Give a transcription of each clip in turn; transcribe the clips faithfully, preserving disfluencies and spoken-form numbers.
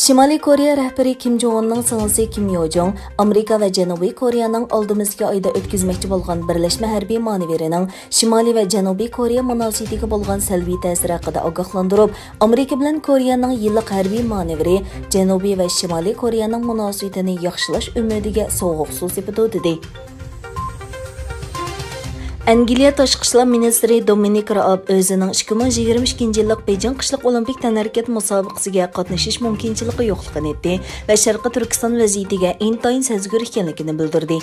شىمالىي كورېيە رەھبىرى كىم جوڭ ئۇننىڭ سىڭلىسى كىم يو جۇڭ ئامېرىكا ۋە جەنۇبىي كورېيەنىڭ ئالدىمىزدىكى ئايدا ئۆتكۈزمەكچى بولغان بىرلەشمە ھەربىي مانېۋىرىنىڭ شىمالىي ۋە جەنۇبىي كورېيە مۇناسىۋىتىگە بولغان سەلبىي تەسىرى ھەققىدە ئاگاھلاندۇرۇپ، ئامېرىكا بىلەن كورېيەنىڭ يىللىق ھەربىي مانېۋىرى جەنۇبىي ۋە شىمالىي كورېيەنىڭ مۇناسىۋىتىنى ياخشىلاش ئۈمىدىگە سوغۇق سۇ سېپىدۇ، دېدى. ئەنگلىيە تاشقى ئىشلار مىنىستىرى دومىنىك رائاب ئۆزىنىڭ ئىككى مىڭ يىگىرمە ئىككىنچى يىللىق بېيجىڭ قىشلىق ئولىمپىك تەنھەرىكەت مۇسابىقىسىگە قاتنىشىش مۇمكىنچىلىكى يوقلۇقىنى ئېيتتى ۋە شەرقىي تۈركىستان ۋەزىيىتىگە ئىنتايىن سەزگۈر ئىكەنلىكىنى بىلدۈردى.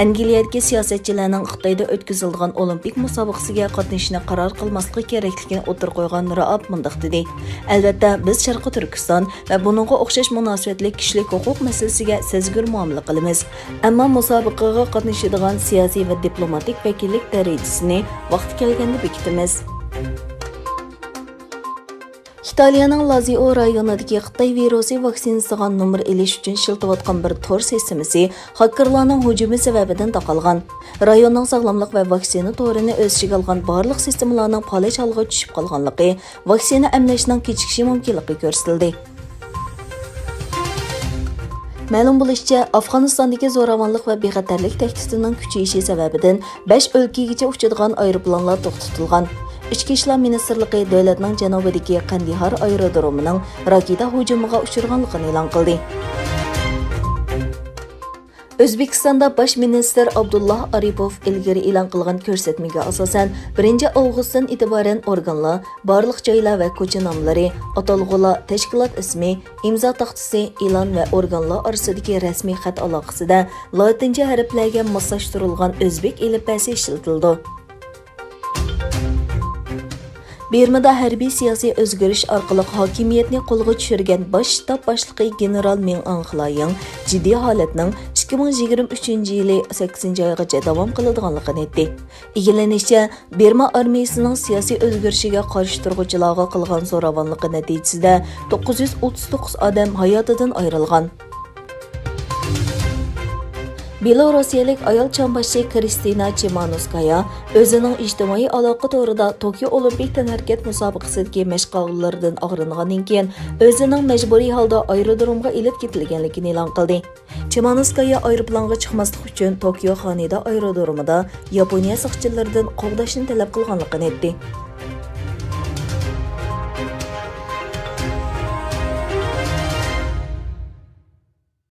ئەنگلىيەدىكى سىياسەتچىلەرنىڭ خىتايدا ئۆتكۈزۈلىدىغان ئولىمپىك مۇسابىقىسىگە قاتنىشىشنى قارار قىلماسلىقى كېرەكلىكىنى ئوتتۇرىغا قويغان رائاب مۇنداق دېدى: ئەلۋەتتە، بىز شەرقىي تۈركىستان ۋە بۇنىڭغا ئوخشاش مۇناسىۋەتلىك كىشىلىك ھوقۇق مەسىلىسىگە سەزگۈر مۇئامىلە قىلىمىز. ئەمما مۇسابىقىگە قاتنىشىدىغان سىياسىي ۋە دىپلوماتىك ۋەكىللىك دەرىجىسىنى ۋاقتى كەلگەندە بېكىتىمىز. ئىتالىيەنىڭ لازىئو رايونىدىكى خىتاي ۋىرۇسى ۋاكسىنىسىغا نومۇر ئېلىش ئۈچۈن ئىشلىتىۋاتقان بىر تور سىستېمىسى خاككېرلارنىڭ ھۇجۇمى سەۋەبىدىن تاقالغان. رايوننىڭ ساغلاملىق ۋە ۋاكسىنا تورىنى ئۆز ئىچىگە ئالغان بارلىق سىستېمىلارنىڭ پالەچ ھالغا چۈشۈپ قالغانلىقى، ۋاكسىنا ئەملەشنىڭ كېچىكىشى مۇمكىنلىقى كۆرسىتىلدى. مەلۇم بولۇشىچە، ئافغانىستاندىكى زوراۋانلىق ۋە بىخەتەرلىك تەھدىتىنىڭ كۈچىيىشى سەۋەبىدىن، بەش ئۆلكىگىچە ئۇچىدىغان ئايروپىلانلار توختىتىلغان. ئىچكى ئىشلار مىنىستىرلىقى دۆلەتنىڭ جەنۇبىدىكى قەندىھار ئايرودرومىنىڭ راكېتا ھۇجۇمىغا ئۇچرىغانلىقىنى ئېلان قىلدى. ئۆزبېكىستاندا باش مىنىستىر ئابدۇللا ئارىپوف ئىلگىرى ئېلان قىلغان كۆرسەتمىگە ئاساسەن، بىرىنچى ئاۋغۇستتىن ئېتىبارەن ئورگانلار، بارلىق جايلار ۋە كوچا ناملىرى، ئاتالغۇلار، تەشكىلات ئىسمى، ئىمزا تاختىسى، ئېلان ۋە ئورگانلار ئارىسىدىكى رەسمىي خەت ئالاقىسىدە لاتىنچە ھەرپلەرگە ماسلاشتۇرۇلغان ئۆزبېك ئېلىپبەسى ئىشلىتىلىدۇ. بىرمىدا ھەربىي سىياسىي ئۆزگىرىش ئارقىلىق ھاكىمىيەتنى قولغا چۈشۈرگەن باش شتاب باشلىقى گېنېرال مىڭ ئاڭخلايىڭ جىددىي ھالەتنىڭ ئىككى مىڭ يىگىرمە ئۈچىنچى يىلى سەككىزىنچى ئايغىچە داۋام قىلىدىغانلىقىنى ئېيتتى. ئىگىلىنىشىچە، بىرما ئارمىيىسىنىڭ سىياسىي ئۆزگىرىشىگە قارشى تۇرغۇچىلارغا قىلغان زوراۋانلىقى نەتىجىسىدە توققۇز يۈز ئوتتۇز توققۇز ئادەم ھاياتىدىن ئايرىلغان. بېلوروسىيەلىك ئايال چامباشچى كرىستىنا چىمانوسكايا ئۆزىنىڭ ئىجتىمائىي ئالاقە تورىدا توكيو ئولىمپىك تەنھەرىكەت مۇسابىقىسىدىكى مەشىق ئاغرىلىرىدىن ئاغرىنغاندىن كېيىن، ئۆزىنىڭ مەجبۇرىي ھالدا ئايرودرومغا ئېلىپ كېتىلگەنلىكىنى ئېلان قىلدى. چىمانوسكايا ئايروپىلانغا چىقماسلىق ئۈچۈن توكيو خانېدا ئايرودرومىدا ياپونىيە ساقچىلىرىدىن قوغداشنى تەلەپ قىلغانلىقىنى ئېيتتى.